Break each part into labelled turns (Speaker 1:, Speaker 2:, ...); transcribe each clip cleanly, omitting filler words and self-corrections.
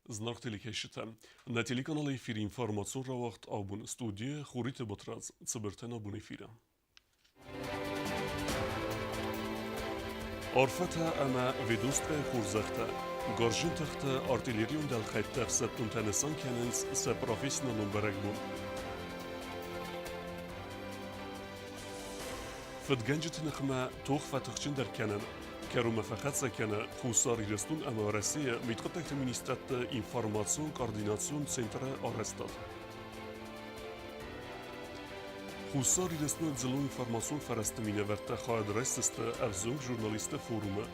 Speaker 1: Зынаргъ телекӕсджытӕ, нӕ телеканалы эфиры информацион рауагъд абон студийы Хуриты Батрадз цыбыртӕн абон эфиры. Арфӕтӕ ӕмӕ ведомствӕйы хорзӕхтӕ гарзджын тыхты артиллерион дӕлхӕйтты ӕфсӕддонтӕ нысан кӕнынц сӕ профессионалон бӕрӕгбон. Фыдгӕнджыты ныхмӕ тох фӕтыхджындӕр кӕнын, кӕронмӕ фӕхӕццӕ кӕны Хуссар Ирыстон ӕмӕ Уӕрӕсейы мидхъуыддӕгты министрадты информацион-координацион центры арӕзтад. Хуссар Ирыстоны дзыллон информацион фӕрӕзты минӕвӕрттӕ хайад райсдзысты ӕвзонг журналистты форумы,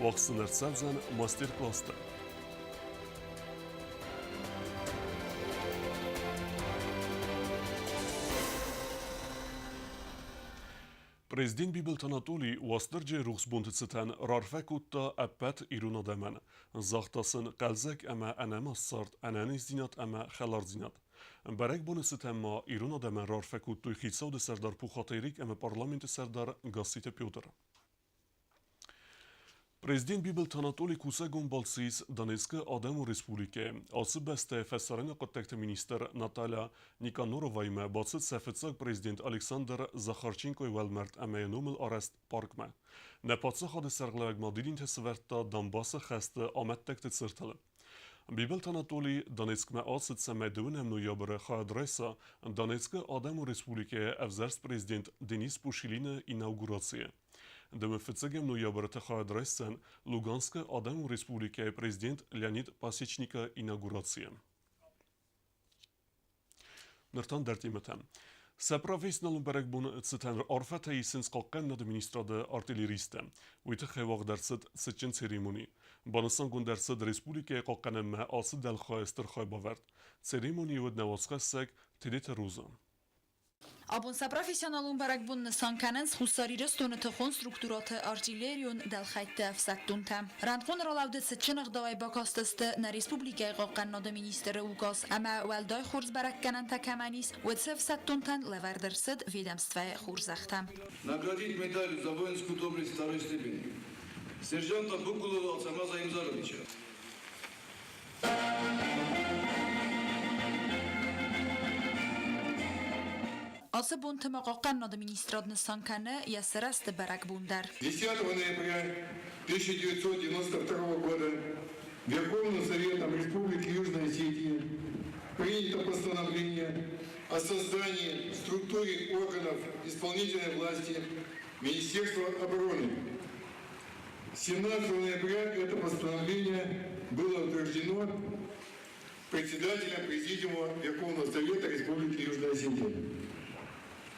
Speaker 1: уагъд сын ӕрцӕудзӕн мастер-класстӕ. Президент Бибылты Анатолий Уастырджийы рухс бонты цытӕн раарфӕ кодта ӕппӕт ирон адӕмӕн. Загъта сын хъӕлдзӕг ӕмӕ ӕнӕмаст цард, ӕнӕниздзинад ӕмӕ хӕлардзинад. Бӕрӕгбоны цытӕн ма ирон адӕмӕн раарфӕ кодтой хицауады сӕрдар Пухаты Эрик ӕмӕ парламенты сӕрдар Гасситы Петр. Президент Бибылты Анатолий кусӕгон балцы ис Донецкы Адӕмон Республикӕйы. Ацы бӕстӕйы фӕсарӕйнаг хъуыддӕгты министр Наталья Никанороваимӕ бацыд сӕ фыццаг президент Александр Захарченкойы уӕлмӕрд ӕмӕ йӕ номыл арӕзт паркмӕ. Нӕ паддзахады сӕргълӕууӕг ма дидинтӕ сӕвӕрдта Донбассы хӕсты амӕттӕгты цыртыл. Бибылты Анатолий Донецкмӕ ацыд, цӕмӕй дыууынӕм ноябры хайад райса Донецкы Адӕмон Республикӕйы ӕвзӕрст президент Денис Пушилины инаугурацийы. Дыууӕ фыццӕгӕм ноябры хайад райсдзӕн Луганскы Адӕмон Республикӕйы президент Леонид Пасечникы инаугурацийы. Ныр та ӕндӕр темӕтӕ. Сӕ профессионалон бӕрӕгбоны цытӕн арфӕтӕ исынц Хъахъхъӕнынады министрады артиллеристтӕ. Уый тыххӕй уагъд ӕрцыд цытджын церемони. Банысангонд ӕрцыд республикӕйы хъахъхъӕнӕнмӕ ацы дӕлхайы стыр хайбавӕрд. Церемонийы уыд нӕ уацхӕссӕг Тедеты Роза.
Speaker 2: Абон сӕ профессионалон бӕрӕгбон нысан кӕнынц Хуссар Ирыстоны тыхон структурӕты артиллерион дӕлхӕйтты ӕфсӕддонтӕ. Рӕнхъон ралӕуды цытджын ӕгъдауӕй бакастысты нӕ республикӕйы хъахъхъӕнынады министры указ ӕмӕ уӕлдай хорз бӕрӕггӕнӕнтӕ кӕмӕн ис, уыцы ӕфсӕддонтӕн лӕвӕрд ӕрцыд ведомствӕйы хорзӕхтӕ.
Speaker 3: Наградить медалью за воинскую доблесть второй степени сержанта Букулова Ацамаза Имзаровича.
Speaker 2: Ацы бонты ма Хъахъхъӕнынады министрад нысан кӕны йӕ сырӕзты бӕрӕгбон дӕр.
Speaker 3: 10 ноября 1992 года Верховным Советом Республики Южная Осетия принято постановление о создании в структуре органов исполнительной власти Министерства обороны. 17 ноября это постановление было утверждено председателем Президиума Верховного Совета Республики Южная Осетия.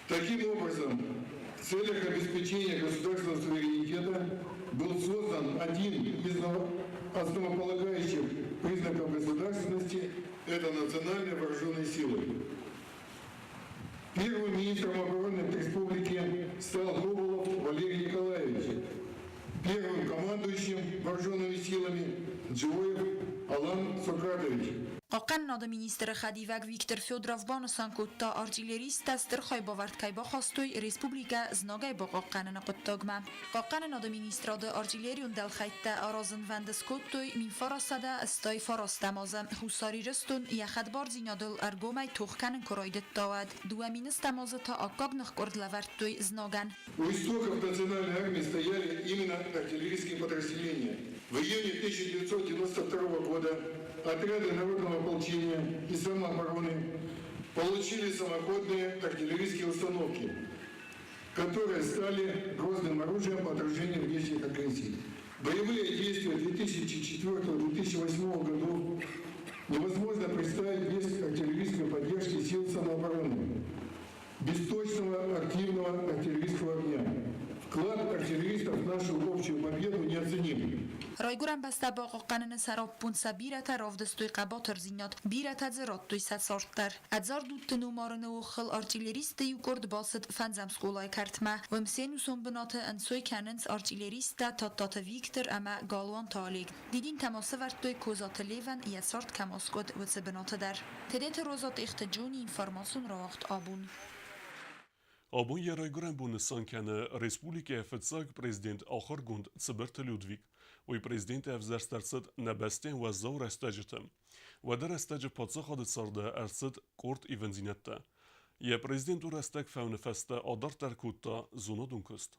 Speaker 3: Таким образом, в целях обеспечения государственного суверенитета был создан один из основополагающих признаков государственности – это национальные вооруженные силы. Первым министром обороны республики стал Гоболов Валерий Николаевич. Первым командующим вооруженными силами Джиоев Алан Сократович.
Speaker 2: Хъахъхъӕнынады министры хӕдивӕг Виктор Федоров банысан кодта, артиллеристтӕ стыр хайбавӕрд кӕй бахастой республикӕ знагӕй бахъахъхъӕныны хъуыддагмӕ. Хъахъхъӕнынады министрады артиллерион дӕлхӕйттӕ аразынвӕнд скодтой 1989 азы Хуссар Ирыстон йӕ хӕдбардзинадыл ӕргомӕй тох кӕнын куы райдыдта, уӕд. 2000 азы та аккаг ныхкъуырд лӕвӕрдтой знагӕн.
Speaker 3: У истоков национальной армии стояли именно артиллерийские подразделения. В июне 1992 года отряды народного ополчения и самообороны получили самоходные артиллерийские установки, которые стали грозным оружием по отражению внешних агрессий. Боевые действия 2004-2008 годов невозможно представить без артиллерийской поддержки сил самообороны, без точного активного артиллерийского огня. Вклад артиллеристов в нашу общую победу неоценим.
Speaker 2: Райгуырӕн бӕстӕ бахъахъхъӕныны сӕраппонд сӕ бирӕтӕ равдыстой хъӕбатырдзинад, бирӕтӕ дзы радтой сӕ цард дӕр. Ӕдзард удты номарыны охыл артиллеристты иу къорд бацыд фӕндзӕм скъолайы кӕртмӕ. Уым се нусон бынаты ӕнцой кӕнынц артиллеристтӕ Тадтаты Виктор ӕмӕ Галуанты Олег. Дидинтӕ ма сӕвӕрдтой Козаты Левӕн, йӕ цард кӕм аскъуыд, уыцы бынаты дӕр. Тедеты Роза Тъехты Джони информацион рауагъд абон.
Speaker 1: Абон йӕ райгуырӕн бон нысан кӕны республикӕйы фыццаг президент ахуыргонд Цыбырты Людвиг. Уый президенты ӕвзӕрст ӕрцыд нӕ бӕстӕйӕн уӕззау рӕстӕджыты. Уӕды рӕстӕджы паддзахады царды ӕрцыд къорд ивындзинӕдтӕ. Йӕ президентон рӕстӕг фӕуыны фӕстӕ адарддӕр кодта зонадон куыст.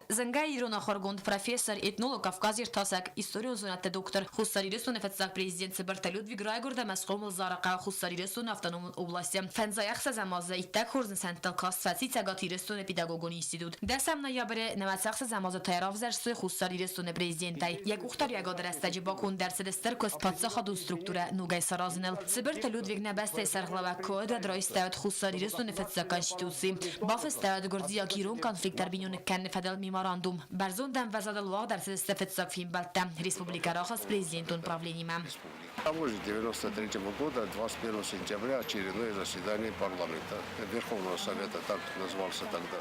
Speaker 4: Зынгӕ ирон ахуыргонд, профессор, этнолог, кавказиртасӕг, историон зонӕдты доктор, Хуссар Ирыстоны фыццаг президент Цыбырты Людвиг райгуырд ӕмӕ схъомыл Зары хъӕуы Хуссар Ирыстоны автономон областы. Фӕндзай ӕхсӕзӕм азы иттӕг хорз нысӕнттыл каст фӕци Цӕгат Ирыстоны педагогон институт. Дӕсӕм ноябры 96 азы та равзӕрстой Хуссар Ирыстоны президентӕй. Йӕ къухдариуӕгады рӕстӕджы баконд ӕрцыд стыр куыст паддзахадон структурӕ ногӕй саразыныл. Цыбырты Людвиг нӕ бӕстӕйы сӕргълӕууӕг куы уыд, райстӕуыд Хуссар Ирыстоны фыццаг конституци. Бафыстӕуыд гуырдзиаг-ирон конфликт ӕрбиноныг кӕныны фӕдыл меморандум. Бӕрзонд ӕмвӕзадыл уагъд ӕрцыдысты фыццаг фембӕлдтӕ республикӕ рахызт президентон правленимӕ.
Speaker 5: Позже 1993 года, 21 сентября, очередное заседание парламента, Верховного Совета, так назвался тогда.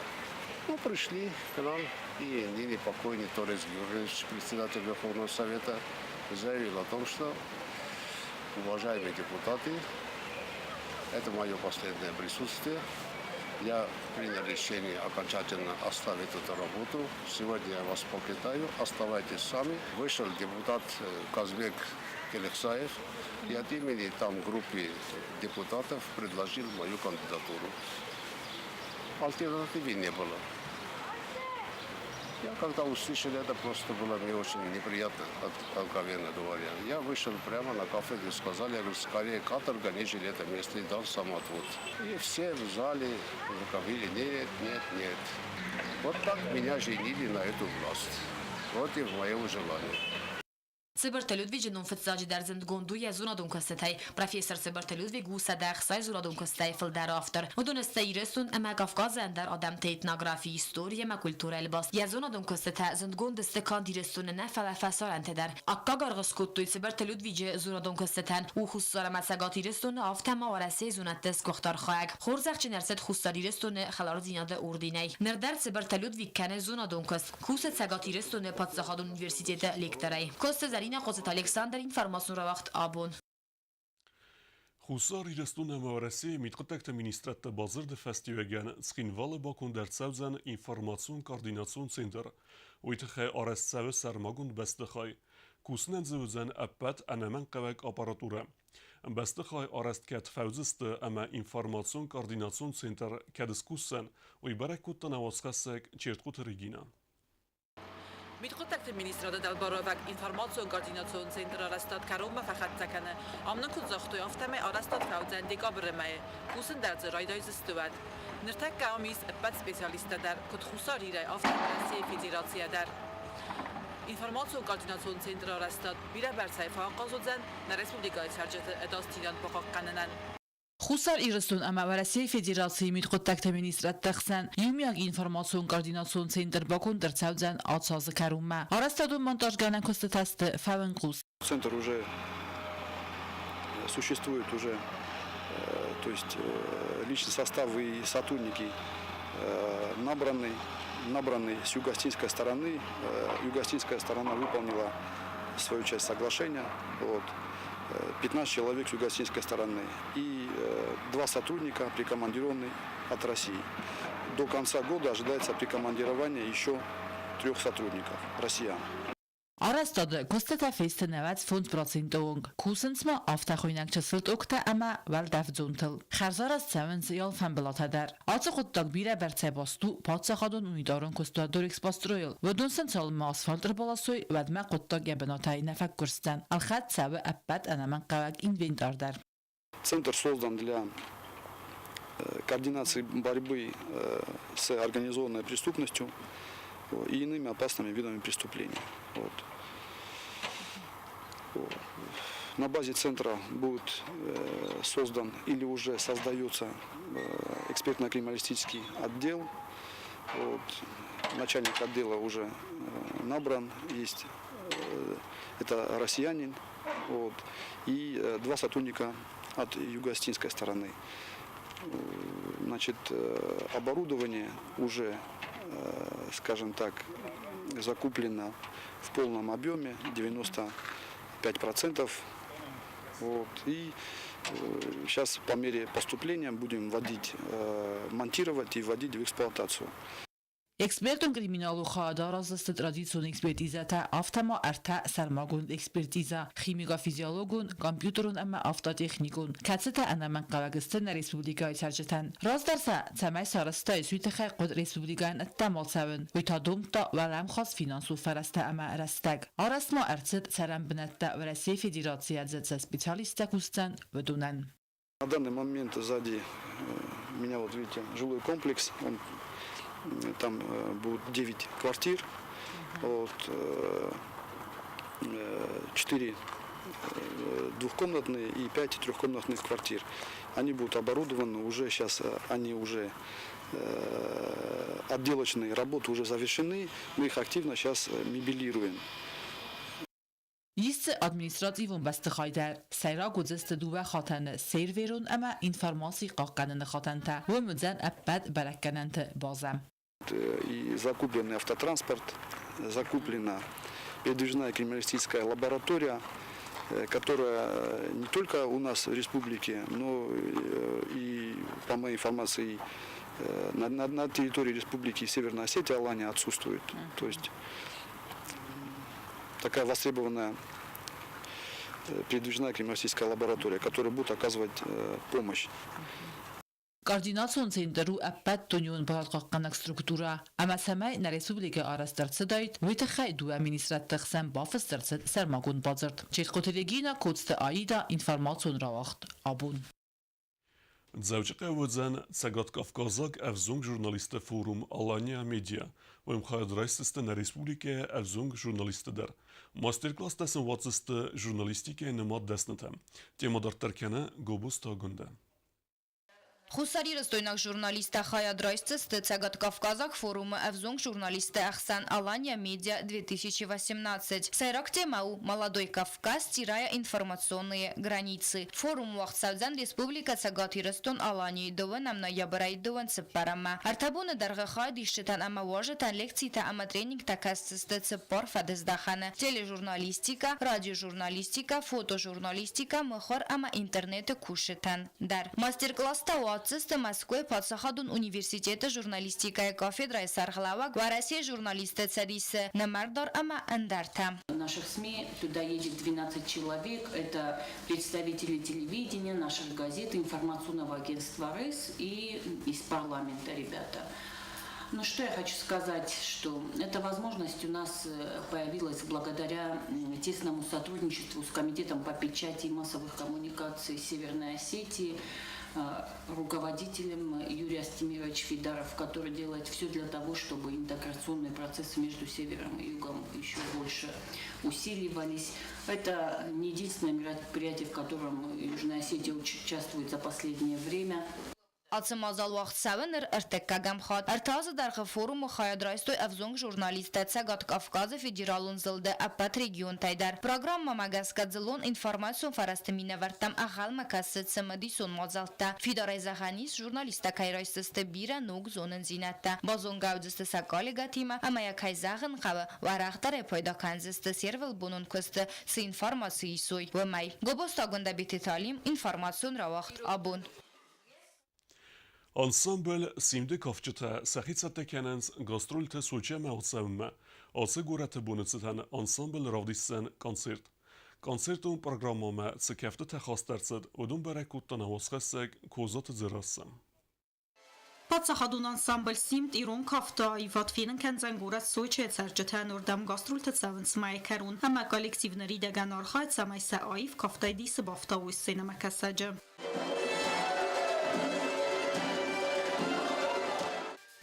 Speaker 5: Ну, пришли к нам, и ныне покойный Торез Георгиевич, председатель Верховного Совета, заявил о том, что, уважаемые депутаты, это мое последнее присутствие. Я принял решение окончательно оставить эту работу. Сегодня я вас покидаю. Оставайтесь сами. Вышел депутат Казбек Келексаев и от имени там группы депутатов предложил мою кандидатуру. Альтернативы не было. Я когда услышал это, просто было мне очень неприятно, откровенно говоря. Я вышел прямо на кафедру и сказал, я говорю, скорее каторга, нежели это место, и дал самоотвод. И все в зале говорили, нет, нет, нет. Вот так меня женили на эту власть, против моего желания.
Speaker 4: Цыбырты Людвиджы ном фыццаджыдӕр зындгонд у йӕ зонадон куыстытӕй. Профессор Цыбырты Людвиг у 160 зонадон куыстӕй фылдӕр автор. Уыдон сты Ирыстон ӕмӕ Кавказы ӕндӕр адӕмты этнографи, истори ӕмӕ культурӕйыл баст. Йӕ зонадон куыстытӕ зындгонд сты канд Ирыстоны нӕ, фӕлӕ фӕсарӕнты дӕр. Аккаг аргъ скодтой Цыбырты Людвиджы зонадон куыстытӕн. У Хуссар ӕмӕ Цӕгат Ирыстоны, афтӕ ма Уӕрӕсейы зонӕдты сгуыхт архайӕг. Хорзӕхджын ӕрцыд Хуссар Ирыстоны хӕлардзинады орденӕй. Ныр дӕр Цыбырты Людвиг кӕны зонадон куыст. Кусы Цӕгат Ирыстоны паддзахадон университеты лекторӕй. Коцты Зӕринӕ, Хъоцыты Александр, информацион рауагъд «Абон».
Speaker 1: Хуссар Ирыстон ӕмӕ Уӕрӕсейы мидхъуыддӕгты министрадты бадзырды фӕстиуӕгӕн Цхинвалы баконд ӕрцӕудзӕн информацион-координацион центр. Уый тыххӕй арӕзт цӕуы сӕрмагонд бӕстыхай. Кусынӕн дзы уыдзӕн ӕппӕт ӕнӕмӕнгхъӕуӕг аппаратурӕ. Бӕстыхай арӕзт кӕд фӕуыдзысты ӕмӕ информацион-координацион центр кӕд скусдзӕн, уый бӕрӕг кодта нӕ уацхӕссӕг Чертхъуты Регинӕ.
Speaker 6: Мидхъуыддӕгты министрады дӕлбаруӕвӕг информацион-координацион центры арӕзтад кӕронмӕ фӕхӕццӕ кӕны. Ам нын куыд загътой, афтӕмӕй арӕзтад фӕуыдзӕн декабры мӕйы. Кусын дӕр дзы райдайдзысты уӕд. Ныртӕккӕ ам ис ӕппӕт специалисттӕ дӕр, куыд Хуссар Ирӕй, афтӕ Уӕрӕсейы Федерацийӕ дӕр. Информацион-координацион центры арӕзтад бирӕбӕрцӕй фӕахъаз уыдзӕн нӕ республикӕйы цӕрджыты ӕдасдзинад бахъахъхъӕнынӕн.
Speaker 7: Хуссар Ирыстон ӕмӕ Уӕрӕсейы Федерацийы мидхъуыддӕгты министрӕдты хсӕн иумиаг информацион-координацион центр баконд ӕрцӕудзӕн ацы азы кӕронмӕ. Арӕзтадон-монтажгӕнӕн куыстытӕ сты фӕуынхъус.
Speaker 8: Центр уже существует уже, то есть личный состав и сотрудники набраны с юго-осетинской стороны. Юго-осетинская сторона выполнила свою часть соглашения. Вот. 15 человек с юго-осетинской стороны и два сотрудника прикомандированы от России. До конца года ожидается прикомандирование еще трех сотрудников, россиян.
Speaker 7: Арӕзтады куыстытӕ фесты 95 проценты онг. Кусынц ма афтӕхуыйнӕг чысыл тъуктӕ ӕмӕ уӕлдӕфдзонтыл. Хӕрзарӕзт цӕуынц алфӕмбылатӕ дӕр. Ацы хъуыддаг бирӕбӕрцӕй баст у паддзахадон унитарон куыстуат Дорэкспострой-ыл. Уыдон сын цалынмӕ асфальт ӕрбаласой, уӕдмӕ хъуыддаг йӕ бынатӕй нӕ фӕккуырсдзӕн. Ӕлхӕд цӕуы ӕппӕт ӕнӕмӕнгхъӕуӕг инвентар дӕр.
Speaker 8: Центр создан для координации борьбы с организованной преступностью и иными опасными видами преступлений. Вот. На базе центра будет создан или уже создается экспертно-криминалистический отдел. Вот. Начальник отдела уже набран, есть, это россиянин, вот, и два сотрудника от юго-осетинской стороны. Значит, оборудование уже, скажем так, закуплено в полном объеме, 95%. Вот. И сейчас по мере поступления будем вводить, монтировать и вводить в эксплуатацию.
Speaker 7: Экспертон-криминалон хайад араздзысты традицион экспертизӕтӕ, афтӕ ма ӕртӕ сӕрмагонд экспертизӕ: химико-физиологон, компьютерон ӕмӕ автотехникон, кӕцытӕ ӕнӕмӕнгхъӕуӕг сты нӕ республикӕйы цӕрджытӕн. Раздӕр сӕ цӕмӕй сарӕзтаис, уый тыххӕй хъуыд республикӕйӕн ӕддӕмӕ цӕуын, уый та домдта уӕлӕмхас финансон фӕрӕзтӕ ӕмӕ рӕстӕг. Арӕзт ма ӕрцыд цӕрӕн бынӕттӕ Уӕрӕсейы Федерацийӕ цы специалисттӕ кусдзӕн, уыдонӕн.
Speaker 8: На данный момент сзади меня, вот видите, жилой комплекс, он, там будет 9 квартир, вот, 4 двухкомнатные и 5 трехкомнатных квартир. Они будут оборудованы уже сейчас, они уже отделочные работы уже завершены, мы их активно сейчас мебелируем.
Speaker 7: Ис дзы административон бӕстыхай дӕр. Сӕйраг уыдзысты дыууӕ хатӕны серверон ӕмӕ информаци хъахъхъӕныны хатӕнтӕ. Уым уыдзӕн ӕппӕт бӕрӕггӕнӕнты базӕ.
Speaker 8: И закупленный автотранспорт, закуплена передвижная криминалистическая лаборатория, которая не только у нас в республике, но и, по моей информации, на территории Республики Северная Осетия, Алания отсутствует. То есть такая востребованная передвижная криминалистическая лаборатория, которая будет оказывать помощь.
Speaker 7: Координацион центр у ӕппӕтдунеон барадхъахъхъӕнӕг структурӕ, ӕмӕ цӕмӕй нӕ республикӕ арӕзт ӕрцыдаид, уый тыххӕй дыууӕ министрадты хсӕн бафыст ӕрцыд сӕрмагонд бадзырд. Чехъоты Регина, Коцты Аида, информацион рауагъд «Абон».
Speaker 1: Дзӕуджыхъӕуы уыдзӕн Цӕгаткавказаг ӕвзонг журналистты форум «Алания Медиа». Уым хайад райсдзысты нӕ республикӕйы ӕвзонг журналистты дӕр. Мастер-класстӕ сын уадздзысты журналистикӕйы нымад дӕснытӕ. Темӕ дарддӕр кӕны Гобозты Агуындӕ.
Speaker 2: Хуссарирыстойнаг журналисттӕ хайад райсдзысты Цӕгат-Кавказаг форумы ӕвзонг журналистты ӕхсӕн «Алания Медиа 2018». Сӕйраг темӕ у «Молодой Кавказ, стирая информационные границы». Форум уагъд цӕудзӕн Республикӕ Цӕгат Ирыстон-Аланийы дыууӕнӕм ноябрӕй дыууын цыппӕрӕммӕ. Ӕртӕ боны дӕргъы хайадисджытӕн ӕмӕ уазджытӕн лекцитӕ ӕмӕ тренингтӕ кӕсдзысты цыппар фӕдыздӕхӕны: тележурналистикӕ, радиожурналистикӕ, фотожурналистикӕ, мыхуыр ӕмӕ интернеты кусджытӕн дӕр. Мастер-класстӕ уадздзысты Мӕскуыйы паддзахадон университеты журналистикӕйы кафедрӕйы сӕргълӕууӕг, Уӕрӕсейы журналистты цӕдисы нымӕрдар ӕмӕ ӕндӕртӕ.
Speaker 9: Наших СМИ туда едет 12 человек. Это представители телевидения, наших газет, информационного агентства РЭС и из парламента ребята. Ну что я хочу сказать, что эта возможность у нас появилась благодаря тесному сотрудничеству с Комитетом по печати и массовых коммуникаций Северной Осетии, руководителем Юрий Астемирович Фидаров, который делает все для того, чтобы интеграционные процессы между Севером и Югом еще больше усиливались. Это не единственное мероприятие, в котором Южная Осетия участвует за последнее время.
Speaker 2: Ацы мадзал уагъд цӕуы ныр ӕртыккӕгӕм хатт. Ӕртӕ азы дӕргъы форумы хайад райстой ӕвзонг журналисттӕ Цӕгат Кавказы федералон зылды ӕппӕт регионтӕй дӕр. Программӕмӕ гӕсгӕ дзыллон информацион фӕрӕзты минӕвӕрттӕм ӕнхъӕлмӕ кӕсы цымыдисон мадзӕлттӕ. Фидарӕй зӕгъӕн ис, журналисттӕ кӕй райсдзысты бирӕ ног зонындзинӕдтӕ, базонгӕ уыдзысты сӕ коллегӕтимӕ ӕмӕ йӕ кӕй зӕгъын хъӕуы, уӕрӕхдӕрӕй пайда кӕндзысты се рвылбонон куысты цы информаци исой, уымӕй. Гобозты Агуындӕбеты Талим, информацион рауагъд «Абон».
Speaker 1: Ансамбль «Симды» кафджытӕ сӕхи цӕттӕ кӕнынц гастрольты Сочӕмӕ ацӕуынмӕ. Ацы горӕты боны цытӕн ансамбль равдисдзӕн концерт. Концертон программӕмӕ цы кӕфтытӕ хаст ӕрцыд, уыдон бӕрӕг кодта нӕ уацхӕссӕг Козаты Дзерассӕ.
Speaker 10: Паддзахадон ансамбль «Симд» ирон кафты аивад фенын кӕндзӕн горӕт Сочӕйы цӕрджытӕн. Уырдӕм гастрольты цӕуынц мӕйы кӕрон ӕмӕ коллектив ныридӕгӕн архайы, цӕмӕй сӕ аив кафтӕй дисы бафтауой сценӕмӕкӕсӕджы.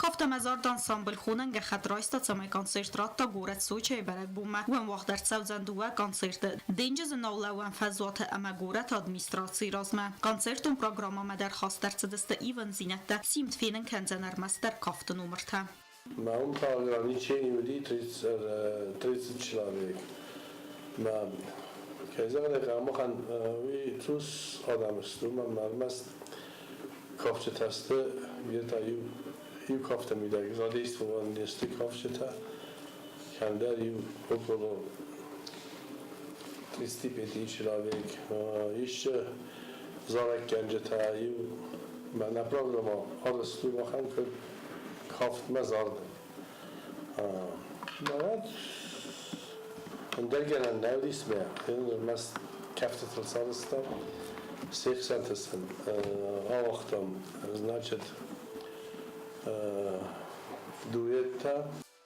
Speaker 10: Кафтамӕзард ансамбль хонӕн гӕххӕтт райста, цӕмӕй концерт радта горӕт Сочӕйы бӕрӕгбонмӕ. Уым уагъд ӕрцӕудзӕн дыууӕ концерты Денджызы наулӕууӕн фӕзуаты ӕмӕ горӕты администрацийы размӕ. Концертон программӕмӕ дӕр хаст ӕрцыдысты ивындзинӕдтӕ. Симд фенын кӕндзӕн ӕрмӕстдӕр кафты номыртӕ.
Speaker 11: Мӕ по ограничению уыди 30 человек. Мӕ кӕй зӕгъын ӕй хъӕуы, уый цъус адӕм сты, уымӕн ӕрмӕст кафджытӕ сты, бирӕтӕ иу кафты мидӕг задействован не сты кафджытӕ, кӕмдӕр иу около 35 человек, исчи зарӕггӕнджытӕ, иу мӕнӕ программа арӕзт у махӕн куыд кафтмӕ зарды. Мӕ уӕд ӕндӕр гӕнӕн нӕ уыдис мӕ ӕрмӕст кӕфтытыл сарӕзтам, се хсӕнты сын ауагътам, значит, дуэттӕ.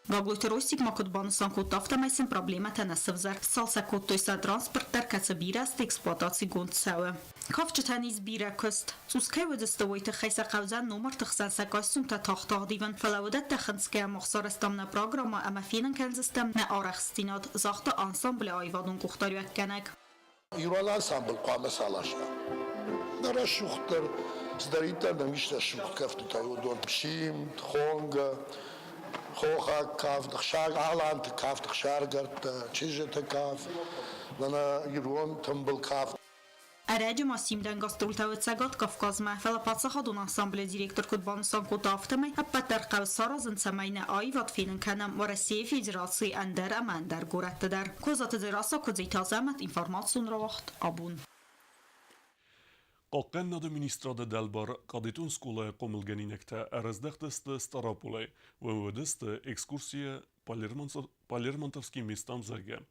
Speaker 10: Гаглойты Ростик ма куыд банысан кодта, афтӕмӕй сын проблемӕтӕ нӕ сӕвзӕрд. Сцалцӕг кодтой сӕ транспорт дӕр, кӕцы бирӕ азты эксплуатацигонд цӕуы. Кафджытӕн ис бирӕ куыст. Цъус кӕй уыдысты, уый тыххӕй сӕ хъӕудзӕн номырты хсӕн сӕ костюмтӕ тагъд-тагъд ивын, фӕлӕ уыдӕттӕ хынцгӕйӕ мах сарӕзтам нӕ программӕ ӕмӕ фенын кӕндзыстӕм нӕ арӕхстдзинад, загъта ансамблы аивадон къухдариуӕггӕнӕг.
Speaker 12: Ирон ансамбль хъуамӕ саласа. Нӕ рӕсугъддӕр, цыдӕриддӕр нӕм ис рӕсугъд кӕфтытӕ, уыдон Симд, Хонгӕ, Хохаг кафт, Аланты кафт, Ӕхсаргӕрдтӕ, Чызджыты кафт, мӕнӕ ирон тымбыл кафт.
Speaker 10: Ӕрӕджы ма Симдӕн гастрольтӕ уыд Цӕгат Кавказмӕ, фӕлӕ паддзахадон ансамблы директор куыд банысан кодта, афтӕмӕй ӕппӕт дӕр хъӕуы саразын, цӕмӕй нӕ аивад фенын кӕнӕм Уӕрӕсейы Федерацийы ӕндӕр ӕмӕ ӕндӕр горӕтты дӕр. Козаты Дзерассӕ, Куыдзиты Азӕмӕт, информацион рауагъд «Абон».
Speaker 1: Хъахъхъӕнынады министрады дӕлбар кадетон скъолайы хъомылгӕнинӕгтӕ ӕрӕздӕхтысты Стъараполӕй, уым уыдысты экскурсийы По Лермонтовским местам, зӕгъгӕ.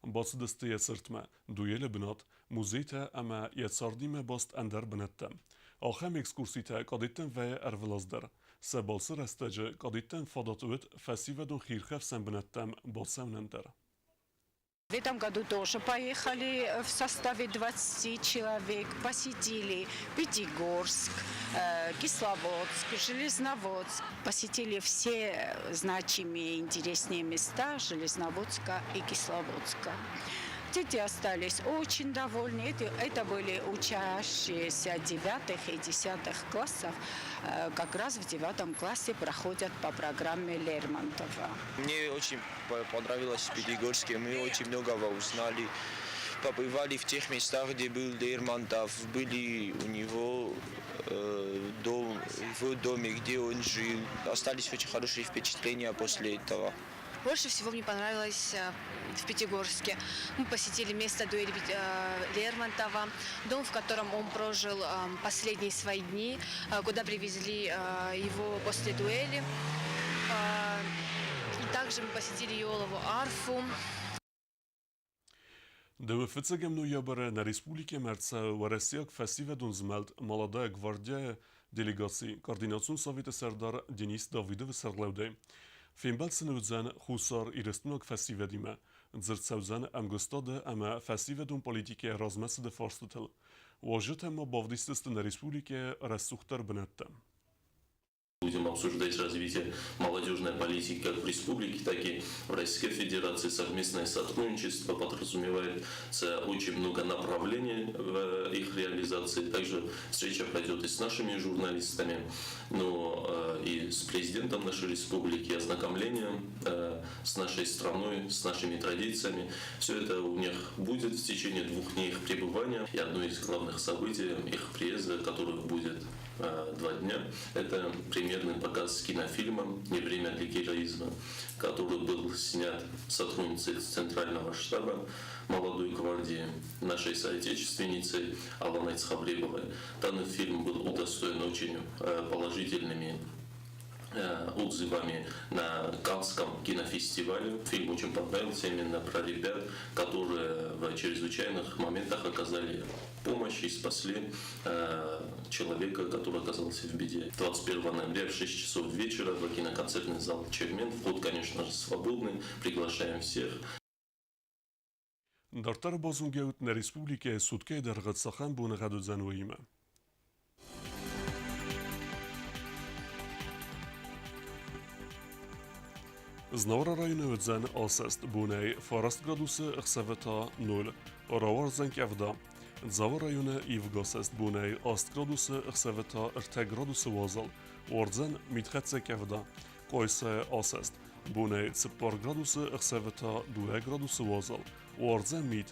Speaker 1: Бацыдысты йӕ цыртмӕ, дуэлы бынат, музейтӕ ӕмӕ йӕ цардимӕ баст ӕндӕр бынӕттӕм. Ахӕм экскурситӕ кадеттӕн вӕййы ӕрвылаз дӕр. Сӕ балцы рӕстӕджы кадеттӕн фадат уыд фӕсивӕдон хиирхӕфсӕн бынӕттӕм бацӕуынӕн дӕр.
Speaker 13: В этом году тоже поехали в составе 20 человек, посетили Пятигорск, Кисловодск, Железноводск. Посетили все значимые интересные места Железноводска и Кисловодска. Дети остались очень довольны. Это были учащиеся девятых и десятых классов. Как раз в девятом классе проходят по программе Лермонтова.
Speaker 14: Мне очень понравилось в Пятигорске. Мы очень многого узнали. Побывали в тех местах, где был Лермонтов, были у него в доме, где он жил. Остались очень хорошие впечатления после этого.
Speaker 15: Больше всего мне понравилось в Пятигорске. Мы посетили место дуэли Лермонтова, дом, в котором он прожил последние свои дни, куда привезли его после дуэли. И также мы посетили Еолову арфу.
Speaker 1: Дыууӕ фыццӕгӕм ноябры нӕ республикӕмӕ ӕрцӕуы уӕрӕсейаг фӕсивӕдон змӕлд «Молодая гвардия»-йы делегаци Координацион советы сӕрдар Денис Давыдовы сӕргълӕудӕй. Фембӕлд сын уыдзӕн Хуссар Ирыстонаг фӕсивӕдимӕ. Дзырд цӕудзӕн ӕмгуыстады ӕмӕ фӕсивӕдон политикӕйы размӕцыды фарстытыл. Уазджытӕ ма бавдисдзысты нӕ республикӕйы рӕсугъддӕр бынӕттӕ.
Speaker 16: Будем обсуждать развитие молодежной политики как в республике, так и в Российской Федерации. Совместное сотрудничество подразумевается очень много направлений в их реализации. Также встреча пройдет и с нашими журналистами, но и с президентом нашей республики, ознакомление с нашей страной, с нашими традициями. Все это у них будет в течение 2 дней их пребывания. И одно из главных событий их приезда, которое будет 2 дня, это премьерный показ кинофильма «Не время для героизма», который был снят сотрудницей Центрального штаба молодой гвардии, нашей соотечественницей Аланой Цховребовой. Данный фильм был удостоен очень положительными отзывами на Каннском кинофестивале. Фильм очень понравился именно про ребят, которые в чрезвычайных моментах оказали помощь и спасли человека, который оказался в беде. 21 ноября в 6 часов вечера в киноконцертный зал «Чермен». Вход, конечно же, свободный. Приглашаем всех.
Speaker 1: Дарддӕр базонгӕут нӕ республикӕйы суткӕйы дӕргъы цахӕм боныгъӕд уыдзӕн, уыимӕ. Знауыры районы уыдзӕн асӕст, бонӕй 9 градусы, ӕхсӕвы та 0. Рауардзӕн къӕвда. Дзауы районы ивгасӕст, бонӕй 8 градусы, ӕхсӕвы та 3 градусы уазал. Уардзӕн митхӕццӕ къӕвда. Къуайсайы асӕст, бонӕй 4 градусы, ӕхсӕвы та 2 градусы уазал. Уардзӕн мит.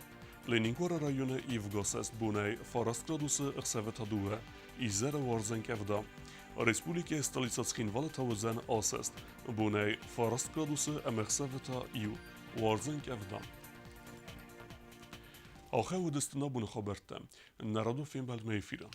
Speaker 1: Ленингоры районы ивгасӕст, бонӕй 9 градусы, ӕхсӕвы та 2. Изӕры уардзӕн къӕвда. Республикӕйы столицӕ Цхинвалы та уыдзӕн асӕст. Бонӕй 9 градусы ӕмӕ ӕхсӕвы та 1. Уардзӕн къӕвда. Ахӕм уыдысты нӕ абоны хабӕрттӕ. Нӕ радон фембӕлдмӕ эфиры.